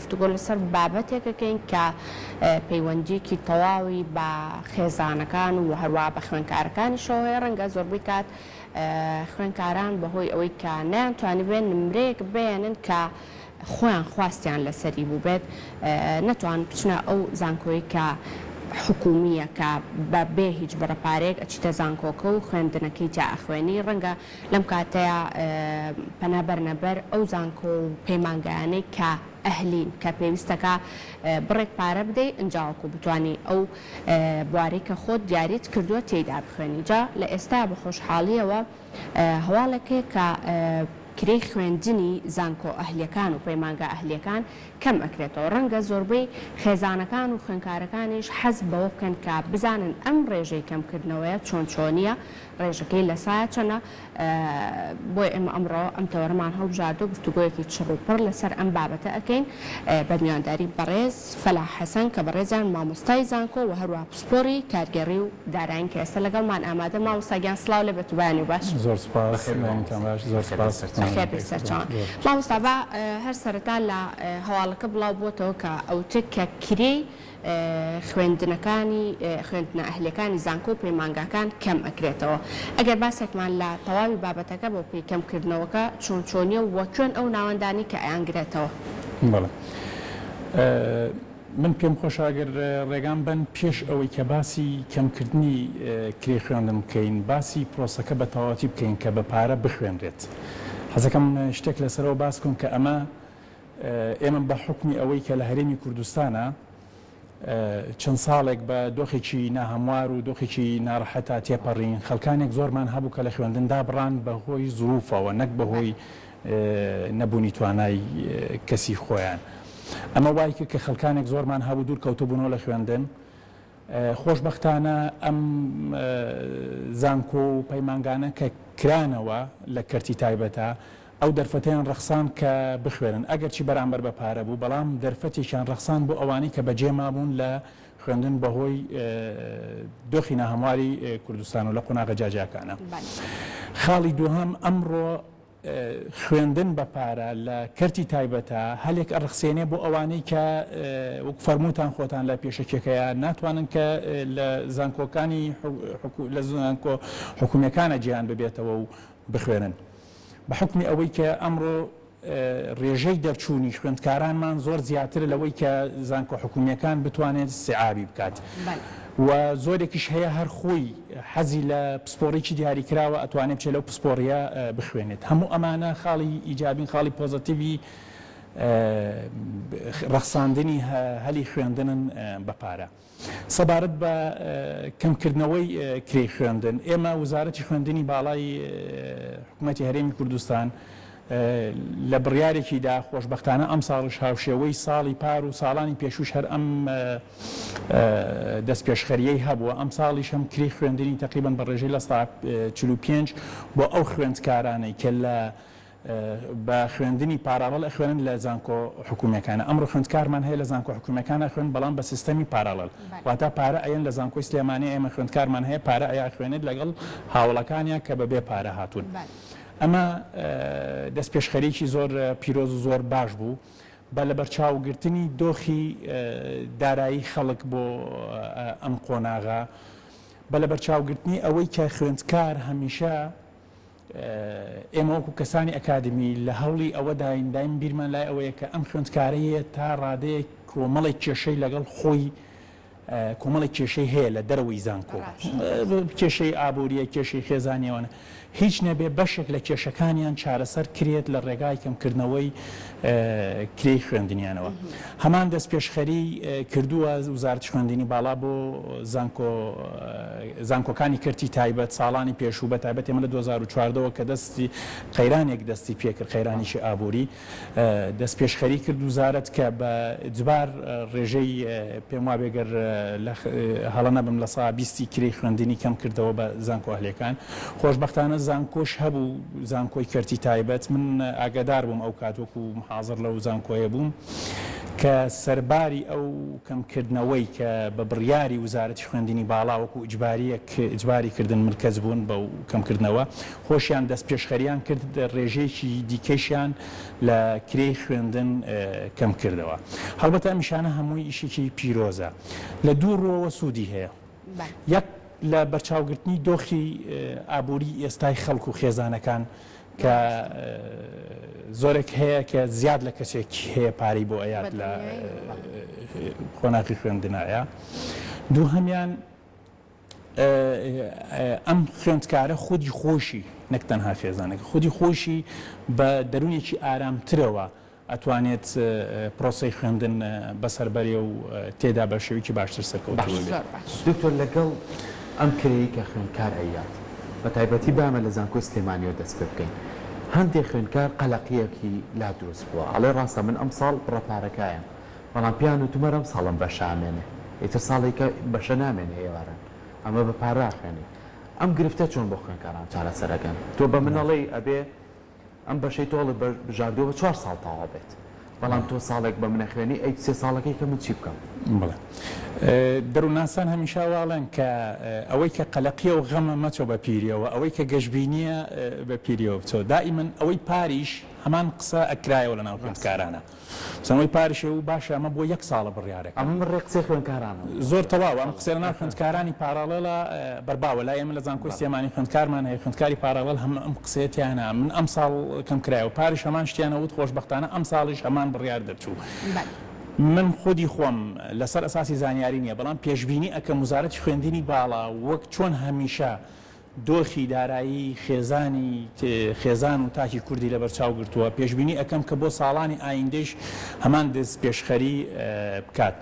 گفتوگۆ لەسەر بابەتێک ئەکەین کە پەیوەندیەکی تەواوی بە خێزانەکان و هەروەها بە خوێندکارەکانیشەوە هەیە، ڕەنگە زۆربەی کات خوێندکاران بەهۆی ئەوەی کە نەیانتوانیبێت نمرەیەک بێنن کە خۆیان خواستیان لەسەری بووبێت نەتوان بچنە ئەو زانکۆی کە حکومییە کە بە بێ هیچ بڕە پارەیەک ئەچیتە زانکۆکە و خوێندنەکەی تیا ئەخوێنی ڕەنگە لەم کاتەیا پەنا بەرنە بەر ئەو زانکۆ و پەیمانگایانەی کە ئەهلین کە پێویستەکا بڕێک پارە بدەی ئنجاوەکو بتوانی ئەو بوارەی کە خۆت دیاریت کردووە تێیدا بخوێنی جا لە ئێستا بە خۆشحاڵیەوە هەواڵێک هەیە کە کرێی خوێندنی زانکۆ ئەهلیەکان و پەیمانگا ئەهلیەکان کەم ئەکرێتەوە ڕەنگە زۆربەی خێزانەکان و خوێندکارەکانیش حەز بەوە بکەن کە بزانن ئەم ڕێژەی کەمکردنەوەیە چۆن چۆنیە ڕێژەکەی لە سایە چەنە؟ بۆیە ئێمە ئەمڕۆ ئەم تەوەرەمان هەڵبژاردو گفتوگۆیەکی چڕ و پڕ لەسەر ئەم بابەتە ئەکەین بە میوانداری بەڕێز فەلاح حەسەن کە بەڕێزیان مامۆستای زانکۆ و هەروەها پسپۆڕی کارگێڕی و دارایین کە ئێستا لەگەڵمان ئامادەن. مامۆستا گیان سڵاو لێ بێت و بەیانی باش. زۆر سوپاس، بەیانیتان باش. زۆر سوپاس. بەخێر بێی سەرچاوان. مامۆستا با هەر سەرەتا لە هەواڵەکە بڵاو بووەتەوە کە ئەوترێت کە کرێی خوێندنەکانی خوێندنە ئەهلیەکانی زانکۆ و پەیمانگاکان کەم ئەکرێتەوە ئەگەر باسێکمان لە تەواوی بابەتەکە بۆ بکەی کەم کردنەوەکە چۆن چۆنیە و کوێن ئەو ناوەندانەی کە ئەیانگرێتەوە؟ بەڵێ من پێم خۆشە ئەگەر ڕێگام بەن پێش ئەوەی کە باسی کەمکردنی کرێی خوێندن بکەین باسی پرۆسەکە بە تەواوەتی بکەین کە بە پارە بخوێنرێت حەزەکەم شتێک لەسەرەوە باس بکەم کە ئەمە ئێمە بە حوکمی ئەوەی کە لە هەرێمی کوردستانە چەند ساڵێک بە دۆخێکی ناهەموار و دۆخێکی ناڕەحەتا تێپەڕین، خەڵکانێک زۆرمان هەبوو کە لە خوێندن دابڕان بە هۆی زروفەوە نەک بە هۆی نەبوونی توانای کەسی خۆیان. ئەمە وای کرد کە خەڵکانێک زۆرمان هەبوو دوور کەوتبوونەوە لە خوێندن. خۆشبەختانە ئەم زانکۆ و پەیمانگانە کە کرانەوە لە کەرتی تایبەتە ئەو دەرفەتەیان ڕەخسان کە بخوێنن ئەگەرچی بەرامبەر بە پارە بوو بەڵام دەرفەتێکیان ڕەخسان بۆ ئەوانەی کە بەجێ مابوون لە خوێندن بەهۆی دۆخی ناهەمواری کوردستان و لە قۆناغە جیاجیاکانە. خاڵی دووهەم ئەمڕۆ خوێندن بە پارە لە کەرتی تایبەتە هەلێک ئەڕەخسێنێ بۆ ئەوانەی کە وەک فەرمووتان خۆتان لە پێشەکیەکەیا ناتوانن کە لە زانکۆکانی لە زانکۆ حکومیەکانە جێیان ببێتەوە و بخوێنن بە حوکمی ئەوەی کە ئەمڕۆ ڕێژەی دەرچوونی خوێندکارانمان زۆر زیاترە لەوەی کە زانکۆ حکومییەکان بتوانێت ئیستیعابی بکات و زۆرێکیش هەیە هەر خۆی حەزی لە پسپۆڕیی دیاریکراوە ئەتوانێت بچێت لەو پسپۆڕییە بخوێنێت. هەموو ئەمانە خاڵی ئیجابین، خاڵی پۆزەتیڤی ڕەخساندنی هەلی خوێندنن بە پارە. سەبارەت بە کەمکردنەوەی کرێی خوێندن، ئێمە وزارەتی خوێندنی باڵای حکومەتی هەرێمی کوردستان لە بڕیارێکیدا خۆشبەختانە ئەمساڵیش هاوشێوەی ساڵی پار و ساڵانی پێشووش هەر ئەم دەستپێشخەرییەی هەبووە، ئەمساڵیش هەم کرێی خوێندنی تەقریبەن بە ڕێژەی 45% بۆ ئەو خوێندکارانەی کە لە بە خوێندنی parallel ئەخوێنن لە زانکۆ حکومیەکانە ئەمڕۆ خوێندکارمان هەیە لە زانکۆ حکومیەکان ئەخوێن بەڵام بە سیستەمی parallel واتە پارە ئەیەن لە زانکۆی سلێمانی ئێمە خوێندکارمان هەیە پارە ئەیا ئەخوێنێت لەگەڵ هاوڵەکانیا کە بە بێ پارە هاتوون ئەمە دەستپێشخەریی زۆر پیرۆز و زۆر باش بوو بە لەبەرچاوگرتنی دۆخی دارایی خەڵک بۆ ئەم قۆناغە بە لەبەرچاوگرتنی ئەوەی کە خوێندکار هەمیشە ئێمە وەکو کەسانی ئەکادمی لە هەوڵی ئەوەداین دایم بیرمان لای ئەوەیە کە ئەم خوێندکارەیە تا ڕادەیەک کۆمەڵێک کێشەی لەگەڵ خۆی کۆمەڵێک کێشەی هەیە لە دەرەوەی زانکۆ کێشەی ئابووریە کێشەی خێزانیەوەە هیچ نەبێ بەشێک لە کێشەکانیان چارەسەر کرێت لە ڕێگای کەمکردنەوەی کرێی خوێندنیانەوە. هەمان دەستپێشخەری کردووە وزارەتی خوێندنی باڵا بۆ زانکۆ زانکۆکانی کەرتی تایبەت ساڵانی پێشوو بە تایبەت ئێمە لە 2014 ەوە کە دەستی قەیرانێک دەستی پێکرد قەیرانێکی ئابووری دەستپێشخەری کرد وزارەت کە بە ئیجبار ڕێژەی پێم وابێ گەر لە هەڵە نەبم لە سا بیستی کرێی خوێندنی کەم کردەوە بە زانکۆ ئەهلیەکان خۆشبەختانە زانکۆش هەبوو زانکۆی کەرتی تایبەت من ئاگادار بووم ئەو کات وەکو محازڕ لەو زانکۆیە بووم. کە سەرباری ئەو کەمکردنەوەی کە بە بڕیاری وزارەتی خوێندنی باڵا وەکو ئیجباریەک ئیجباری کردن ملکەچ بوون بەو کەمکردنەوە، خۆشیان دەستپێشخەریان کرد ڕێژەیەکی دیکەیشیان لە کرێی خوێندن کەمکردەوە. هەڵبەتە ئەم ئیشانە هەمووی ئیشێکی پیرۆزە. لە دوو ڕووەوە سوودی هەیە. یەک لە بەرچاوگرتنی دۆخی ئابووری ئێستای خەڵک و خێزانەکان کە زۆرێک هەیە کە زیاد لە کەسێک هەیە پارەی بۆ ئەیات لە قۆناغی خوێندنایە. دووهەمیان ئەم خوێندکارە خودی خۆشی نەک تەنها خێزانەکە خودی خۆشی بە دەروونێکی ئارامترەوە ئەتوانێت پرۆسەی خوێندن بەسەر بەرێ و تێدا بە شێوەیەکی باشتر سەرکەوتوو بێت. زۆر باش. دکتۆر لەگەڵ ئەم کرێی کە خوێندکار ئەیات بە تایبەتی با ئێمە لە زانکۆی سلێمانیەوە دەست پێ بکەین هەندێ خوێندکار قەلەقیەکی لا دروست بووە ئەڵێ ڕاستە من ئەمساڵ بڕە پارەکە ئەیەم بەڵام پێیان وتوم هەر ئەمساڵ ئەم بەشە ئەمێنێ ئیتر ساڵێکە بەشە نامێنێ ئێواران ئەمە بە پارە ئەخوێنی ئەم گرفتە چۆن بۆ خوێندکاران چارەسەر ئەکەن تۆ بە من ئەڵێی ئەبێ ئەم بەشەی تۆ ئەڵێ بژاردووە بە چوار ساڵ تەواو بێت بەڵام تۆ ساڵێک بە منە خوێنی ئەی سێ ساڵەکەی کە من چی بکەم؟ بەڵێ دەروونناسان هەمیشە وا ئەڵێن کە ئەوەی کە قەلەقیە و غەمە مەچۆ بە پیریەوە ئەوەی کە گەشبینیە بە پیریەوە بچۆ دائیمەن ئەوەی پاریش هەمان قسە ئەکرایەوە لەناو خوێندکارانە. سەمەی پاریشێ و باشە ئەمە بۆ یەک ساڵە بڕیارەکە. ئەمە من ڕێک قسەی خوێندکارانم. زۆر تەواوە ئەم قسەیە لەناو خوێندکارانی پاراڵێڵا بەرباوە لای ئێمە لە زانکۆی سلێمانی خوێندکارمان هەیە خوێندکاری پاراڵێڵ هەم ئەم قسەیە تیانە من ئەمساڵ کەم کرایەوە پاریش هەمان شتیان وت خۆشبەختانە ئەمساڵیش هەمان بڕیار دەرچوو من خودی خۆم لەسەر ئەساسی زانیاری نییە بەڵام پێشبینی ئەکەم وزارەتی خوێندنی باڵا وەک چۆن هەمیشە دۆخی دارایی خێزانی خێزان و تاکی کوردی لەبەرچاو گرتووە، پێشبینی ئەکەم کە بۆ ساڵانی ئایندەیش هەمان دەستپێشخەری بکات.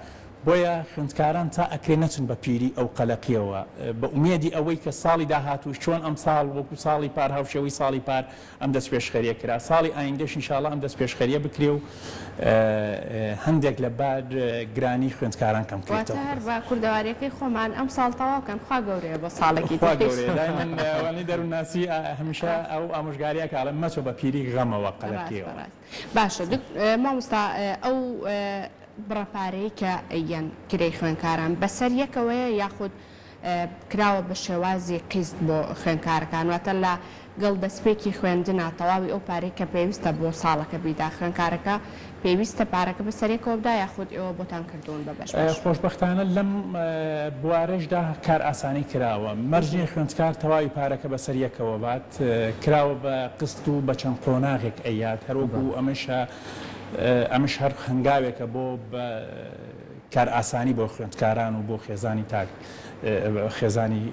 بۆیە خوێندکاران تا ئەکرێ نەچن بە پیری ئەو قەلەقیەوە، بە ئومێدی ئەوەی کە ساڵی داهاتووش چۆن ئەمساڵ وەکو ساڵی پار هاوشێوەی ساڵی پار ئەم دەستپێشخەریە کرا، ساڵی ئایندەش ان شاءاللە ئەم دەستپێشخەریە بکرێ و هەندێک لە بار گرانی خوێندکاران کەم واتە کرێتەوە. هەر بە کوردەواریەکەی خۆمان ئەم ساڵ تەواو کەن خوا گەورەیە بۆ ساڵێکی خوا تریش. گەورەیە دایمەن وانەی دەروونناسی هەمیشە ئەو ئامۆژگاریە کە ئەڵێ مەچۆ بە پیری غەمەوە ڕاستە قەلەقیەوە. ڕاست باشە دک مامۆستا ئەو بڕە پارەی کە یان کرێی خوێندکاران بەسەر یەکەوەیە یاخود کراوە بە شێوازی قیست بۆ خوێندکارەکان واتە لە گەڵ دەستپێکی خوێندنا تەواوی ئەو پارەی کە پێویستە بۆ ساڵەکە بیدا خوێندکارەکە پێویستە پارەکە بەسەریەکەوە بدا یاخود ئێوە بۆتان کردوون بە بەش بەش؟ خۆشبەختانە لەم بوارەشدا کارئاسانی کراوە، مەرج نییە خوێندکار تەواوی پارەکە بەسەر یەکەوە بات، کراوە بە قست و بە چەند قۆناغێک ئەیات، هەروەکو ئەمەش ئەمش هەر هەنگاوێکە بۆ بە کارئاسانی بۆ خوێندکاران و بۆ خێزانی تاک خێزانی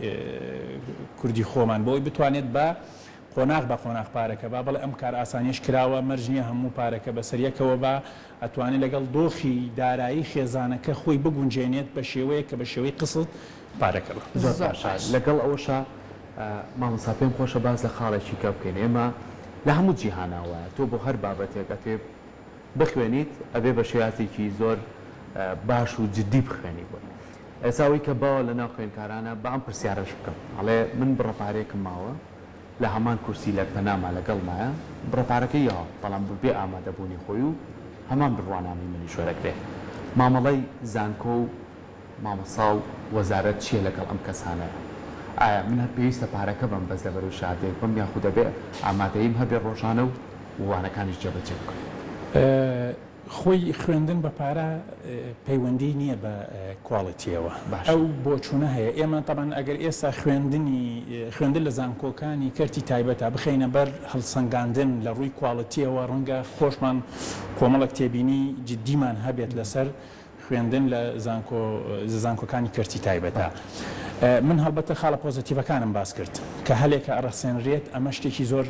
کوردی خۆمان بۆ ئەوەی بتوانێت بە قۆناغ بە قۆناغ پارەکە با بەڵێ ئەم کارئاسانیەش کراوە مەرج نییە هەموو پارەکە بەسەر یەکەوە با ئەتوانێت لەگەڵ دۆخی دارایی خێزانەکە خۆی بگونجێنێت بە شێوەیەک کە بە شێوەی قسط پارەکە بە. زۆر زۆر باشە باش. لەگەڵ ئەوەشا مامۆستا پێم خۆشە باس لە خاڵێکی کە بکەین ئێمە لە هەموو جیهانا وایە تۆ بۆ هەر بابەتێک ئەتوێ بخوێنیت ئەبێ بە شێوازێکی زۆر باش و جدی بخوێنی بۆی ئێستا ئەوەی کە باوە لە ناو خوێندکارانە با ئەم پرسیارەش بکەم ئەڵێ من بڕە پارەیەکم ماوە لە هەمان کورسی لە پەناما لەگەڵمایە بڕە پارەکەی یاوە بەڵام بە بێ ئامادەبوونی خۆی و هەمان بڕوانامەی منیش وەرەگرێ مامەڵەی زانکۆ و مامۆستا و وەزارەت چیە لەگەڵ ئەم کەسانەیا؟ ئایا من هەر پێویستە پارەکە بەم بەس لەبەرەوەی شەهادەیەک بم یاخود دەبێ ئامادەییم هەبێ ڕۆژانە و وانەکانیش جێبەجێ بکەم؟ خۆی خوێندن بە پارە پەیوەندی نییە بە کواڵیتیەوە باشە. ئەو بۆچوونە هەیە ئێمە تەبعەن ئەگەر ئێستا خوێندنی خوێندن لە زانکۆکانی کەرتی تایبەتە بخەینە بەر هەڵسەنگاندن لە ڕووی کواڵیتیەوە ڕەنگە خۆشمان کۆمەڵێک تێبینی جدیمان هەبێت لەسەر خوێندن لە زانکۆ زانکۆکانی کەرتی تایبەتە. من هەڵبەتە خاڵە پۆزەتیڤەکانم باس کرد کە هەلێکە ئەڕەخسێنرێت ئەمە شتێکی زۆر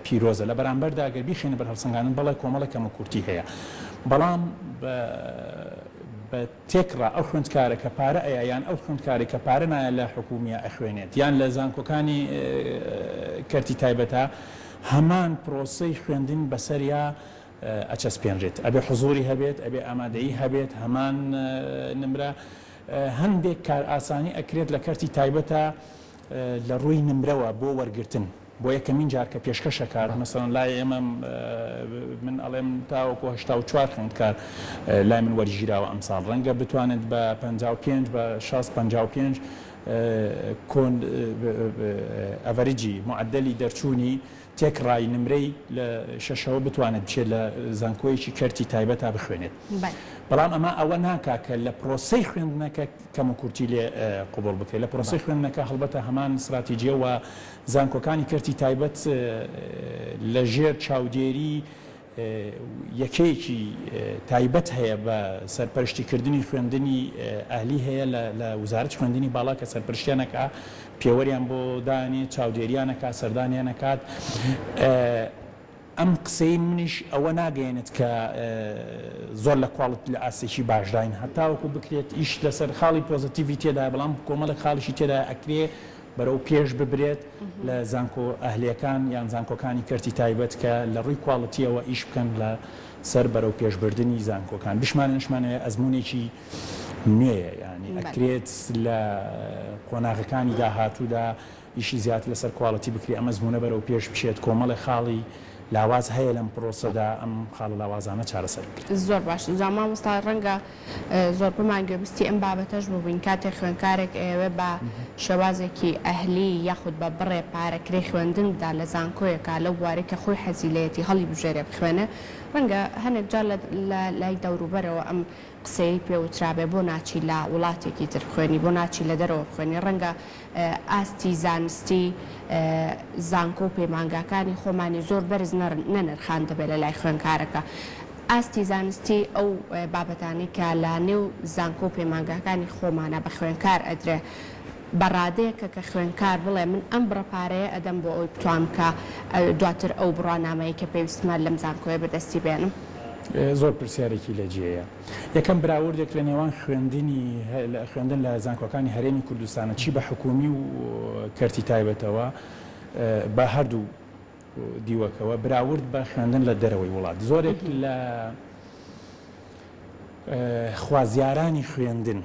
پیرۆزە لە بەرامبەردا گەر بیخەینە بەر هەڵسەنگاندن بەڵێ کۆمەڵێک کەموکورتی هەیە بەڵام بە بە تێکڕا ئەو خوێندکارە کە پارە ئەیا یان ئەو خوێندکارەی کە پارە نایە لە حکومیە ئەخوێنێت یان لە زانکۆکانی کەرتی تایبەتە هەمان پرۆسەی خوێندن بەسەریا ئەچەسپێنرێت ئەبێ حزوری هەبێت ئەبێ ئامادەیی هەبێت هەمان نمرە هەندێک کارئاسانی ئەکرێت لە کەرتی تایبەتە لە ڕووی نمرەوە بۆ وەرگرتن. بۆ یەکەمین جار کە پێشکەش ئەکات مەسەلەن لای ئێمە من ئەڵێم تاوەکو 84 خوێندکار لای من وەرگیراوە ئەمساڵ ڕەنگە بتوانێت بە 55 بە 60 55 کۆن average ی معدلی دەرچوونی تێکڕای نمرەی لە شەشەوە بتوانێت بچێت لە زانکۆیەکی کەرتی تایبەتا بخوێنێت. بەڵام ئەمە ئەوە ناکا کە لە پرۆسەی خوێندنەکە کەموکورتی لێ قبوڵ بکرێت. لە پرۆسەی خوێندنەکە هەڵبەتە هەمان ستراتیجیە و زانکۆکانی کەرتی تایبەت لە ژێر چاودێری یەکەیەکی تایبەت هەیە بە سەرپەرشتیکردنی خوێندنی ئەهلی هەیە لە وزارەتی خوێندنی باڵا کە سەرپەرشتیان ئەکا، پێوەریان بۆ دانێ، چاودێریان ئەکات، سەردانیان ئەکات. ئەم قسەی منیش ئەوە ناگەیەنێت کە زۆر لە quality لە ئاستێکی باشداین، هەتاوەکو بکرێت ئیش لەسەر خاڵی positive ی تێدایە، بەڵام کۆمەڵێک خاڵیشی تێدایە ئەکرێ بەرەو پێش ببرێت لە زانکۆ ئەهلیەکان یان زانکۆکانی کەرتی تایبەت کە لە ڕووی quality یەوە ئیش بکەن لە سەر بەرەو پێشبردنی زانکۆکان بشمانەوێ نەشمانەوێ ئەزموونێکی نوێیە یانی ئەکرێت لە قۆناغەکانی داهاتوودا ئیشی زیاتر لەسەر quality بکرێ ئەم ئەزموونە بەرەو پێش بچێت کۆمەڵێک خاڵی لاواز هەیە لەم پرۆسەدا ئەم خاڵە لاوازانە چارەسەر بکرێت. زۆر باش جا مامۆستا ڕەنگە زۆربەمان گوێبیستی ئەم بابەتەش بووبین، کاتێک خوێندکارێک ئەیەوێ بە شێوازێکی ئەهلی یاخود بە بڕێ پارە کرێی خوێندن بدا لە زانکۆیەکا لەو بوارەی کە خۆی حەزی لێیەتی هەڵیبژێرێ بخوێنێ، ڕەنگە هەنێک جار لە لای دەوروبەرەوە ئەم قسەیەی پێ وترابێ بۆ ناچی لە وڵاتێکی تر بخوێنی، بۆ ناچی لە دەرەوە بخوێنی، ڕەنگە ئاستی زانستی زانکۆ و پەیمانگاکانی خۆمانی زۆر بەرز نەنرخاندبێ لە لای خوێندکارەکە. ئاستی زانستی ئەو بابەتانەی کە لە نێو زانکۆ و پەیمانگاکانی خۆمانا بە خوێندکار ئەدرێ بە ڕادەیەکە کە خوێندکار بڵێ من ئەم بڕە پارەیە ئەدەم بۆ ئەوەی بتوانم کە دواتر ئەو بڕوانامەی کە پێویستمە لەم زانکۆیە بەدەستی بێنم. زۆر پرسیارێکی لە جێیە. یەکەم براوردێک لە نێوان خوێندنی خوێندن لە زانکۆکانی هەرێمی کوردستانە چی بە حکوومی و کەرتی تایبەتەوە بە هەردوو دیوەکەوە براورد بە خوێندن لە دەرەوەی وڵات زۆرێک لە خوازیارانی خوێندن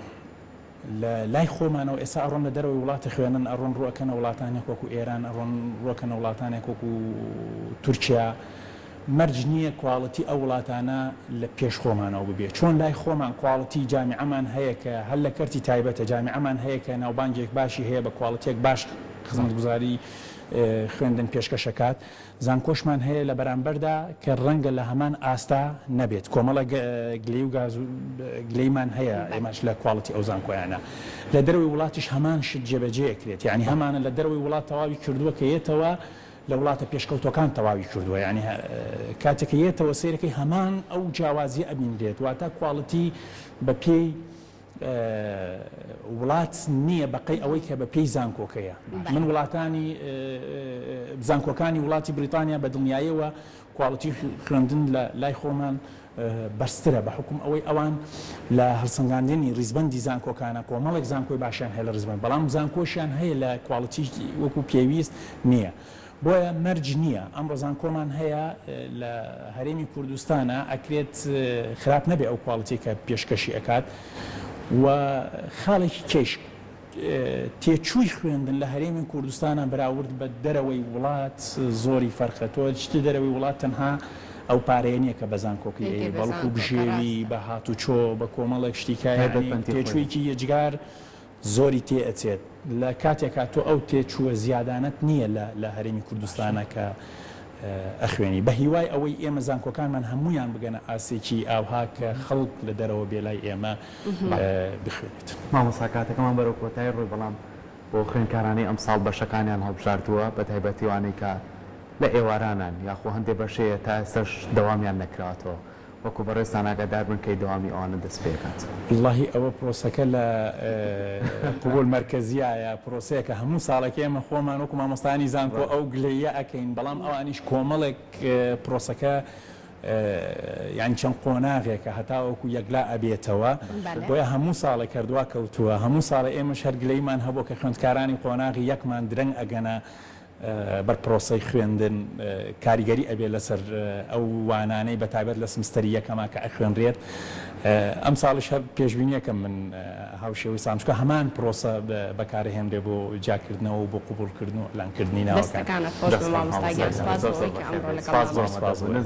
لە لای خۆمانەوە ئێستا ئەڕۆن لە دەرەوەی وڵاتە خوێنن ئەڕۆن ڕوەکەنە وڵاتانێک وەکو ئێران ئەڕۆن ڕوەکەنە وڵاتانێک وەکو تورکیا مەرج نییە quality ئەو وڵاتانە لە پێش خۆمانەوە ببێت چۆن لای خۆمان quality جامیعەمان هەیە کە هەر لە کەرتی تایبەتە جامیعەمان هەیە کە ناوبانگێک باشی هەیە بە quality ێک باش خزمەتگوزاری خوێندن پێشکەش ئەکات، زانکۆشمان هەیە لە بەرامبەردا کە ڕەنگە لە هەمان ئاستا نەبێت، کۆمەڵێک گلەیی و گاز و گلەییمان هەیە ئێمەش لە quality ئەو زانکۆیانە. لە دەرەوەی وڵاتیش هەمان شت جێبەجێ ئەکرێت، یانی هەمانە لە دەرەوەی وڵات تەواوی کردووە کە یەتەوە لە وڵاتە پێشکەوتووەکان تەواوی کردووە، یانی کاتێک کە یەتەوە سەیرەکەی هەمان ئەو جیاوازیە ئەبینرێت، واتە quality بە پێی وڵات نییە بەقەی ئەوەی کە بە پێی زانکۆکەیە. من وڵاتانی زانکۆکانی وڵاتی بریتانیا بە دڵنیایەوە quality خوێندن لە لای خۆمان بەرزترە بە حوکم ئەوەی ئەوان لە هەڵسەنگاندنی ڕیزبەندی زانکۆکانە کۆمەڵێک زانکۆی باشیان هەیە لە ڕیزبەند بەڵام زانکۆشیان هەیە لە quality وەکو پێویست نییە. بۆیە مەرج نییە، ئەمڕۆ زانکۆمان هەیە لە هەرێمی کوردستانا ئەکرێت خراپ نەبێ ئەو quality ەی کە پێشکەشی ئەکات و خاڵێکی کەیش تێچووی خوێندن لە هەرێمی کوردستانا بەراورد بە دەرەوەی وڵات زۆری فەرقە تۆ چیتە دەرەوەی وڵات تەنها ئەو پارەیە نییە کە بە زانکۆکەی ئەی بەڵکو بژێوی بە هاتوچۆ بە کۆمەڵێک شتی کە یانی تێچوویەکی یەجگار زۆری تێ ئەچێت لە کاتێکا تۆ ئەو تێچووە زیادانەت نییە لە لە هەرێمی کوردستانا کە ئەخوێنی بە هیوای ئەوەی ئێمە زانکۆکانمان هەموویان بگەنە ئاستێکی ئاوها کە خەڵک لە دەرەوە بێ لای ئێمە بخوێنێت. مامۆستا کاتەکەمان بەرەو کۆتایی ڕۆی بەڵام بۆ خوێندکارانەی ئەمساڵ بەشەکانیان هەڵبژاردووە بەتایبەتی ئەوانەی کە لە ئێوارانان یاخۆ هەندێ بەش هەیە تا ئێستاش دەوامیان نەکراوەتەوە وەکو بەڕێزتان ئاگادار بن کەی دەوامی ئەوانە دەست پێکات. وەڵاهی ئەوە پرۆسەکە لە قبول مەرکەزیایە پرۆسەیەکە هەموو ساڵێک ئێمە خۆمان وەکو مامۆستایانی زانکۆ ئەو گلەییە ئەکەین بەڵام ئەوانیش کۆمەڵێک پرۆسەکە یانی چەند قۆناغێکە هەتاوەکو یەکلا ئەبێتەوە بۆیە هەموو ساڵێک هەر دوا کەوتووە هەموو ساڵێ ئێمەش هەر گلەییمان هەبووە کە خوێندکارانی قۆناغی یەکمان درەنگ ئەگەنە. بەر پرۆسەی خوێندن کاریگەری ئەبێ لەسەر ئەو وانانەی بە تایبەت لە سمستەری یەکەما کە ئەخوێنرێت ئەمساڵیش هەر پێشبینیەکەم من هاوشێوەی ساڵ چونکە هەمان پرۆسە بەکارهێنرێ بۆ جیاکردنەوە و بۆ قبوڵکردن و ئیعلانکردنی ناوەکان. دەستەکانت خۆش بێ مامۆستا گیان سوپاس بۆ ئەوەی کە ئەمڕۆ لەگەڵمان بوویت.